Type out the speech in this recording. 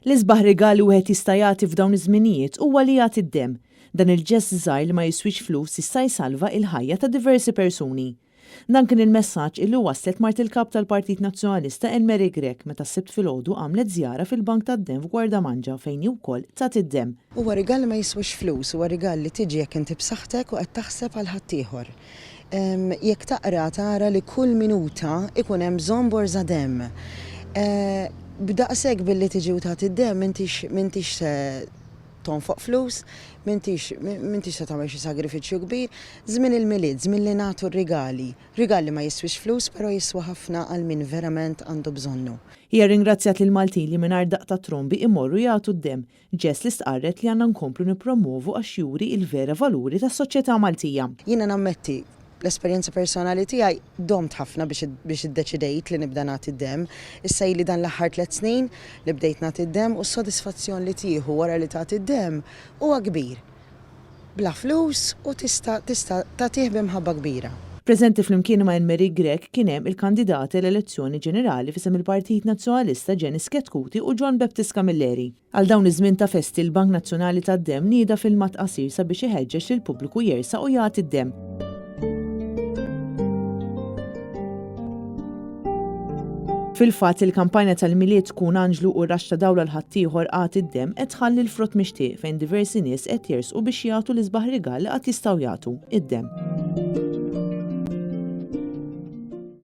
L-isbaħ rigal li wieħed jista' jagħti f'dawn iż-żminijiet huwa li jagħti d-demm. Dan il-ġest żgħir li ma jiswix flus jista' jsalva il-ħajja ta' diversi persuni. Dan kien il-messaġġ illi wasslet mart il-Kap tal-Partit Nazzjonalista Anne Marie Grech meta s-Sibt filgħodu għamlet żjara fil-Bank tad-Demm f'Gwardamanġa fejn hi wkoll tat id-demm. Huwa rigal li ma jiswix flus, huwa rigal li tiġi jekk inti b'saħħtek u qed taħseb għal ħaddieħor. Jekk taqra tara li kull minuta ikun hemm bżonn borża demm. B'daqshekk billi tiġi u tagħti d-demm m'intix m'intix se tonfoq flus, m'intix m'intix se tagħmel xi sagrifiċċju kbir. Żmien il-Milied, żmien li nagħtu r-rigali. Rigal li ma jiswix flus però jiswa ħafna għal min verament għandu bżonnu. Hija rringrazzjat lill-Maltin li mingħajr daqq ta' trombi imorru jagħtu d-demm, Ġest li stqarret li għandna nkomplu nippromwovu għax juri il-vera valuri tas-soċjetà Maltija. Jiena nammetti, l-esperjenza personali tiegħi domt ħafna biex biex iddeċidejt li nibda nagħti d-demm. Issa ili dan l-aħħar tlett snin li bdejt nagħti d-demm u s-sodisfazzjon li tieħu wara li tagħti d-demm huwa kbir. Bla flus u tista' tista' tagħtih bi mħabba kbira. Preżenti flimkien ma' Anne Marie Grech kien hemm il-kandidati għall-elezzjoni ġenerali f'isem il-Partit Nazzjonalista Janice Chetcuti u John Baptist Camilleri. Għal dawn iż-żmien ta' festi l-Bank Nazzjonali tad-Demm nieda filmat qasir sabiex iħeġġeġ lill-pubbliku jersaq u jagħti d-demm. Fil-fatt, il-kampanja tal-Milied Kun Anġlu u Raxx ta' Dawl għal Ħaddieħor Agħti d-Demm qed tħalli l-frott mixtieq fejn diversi nies qed jersqu biex jagħtu l-isbaħ rigal li qatt jistgħu jagħtu, id-demm.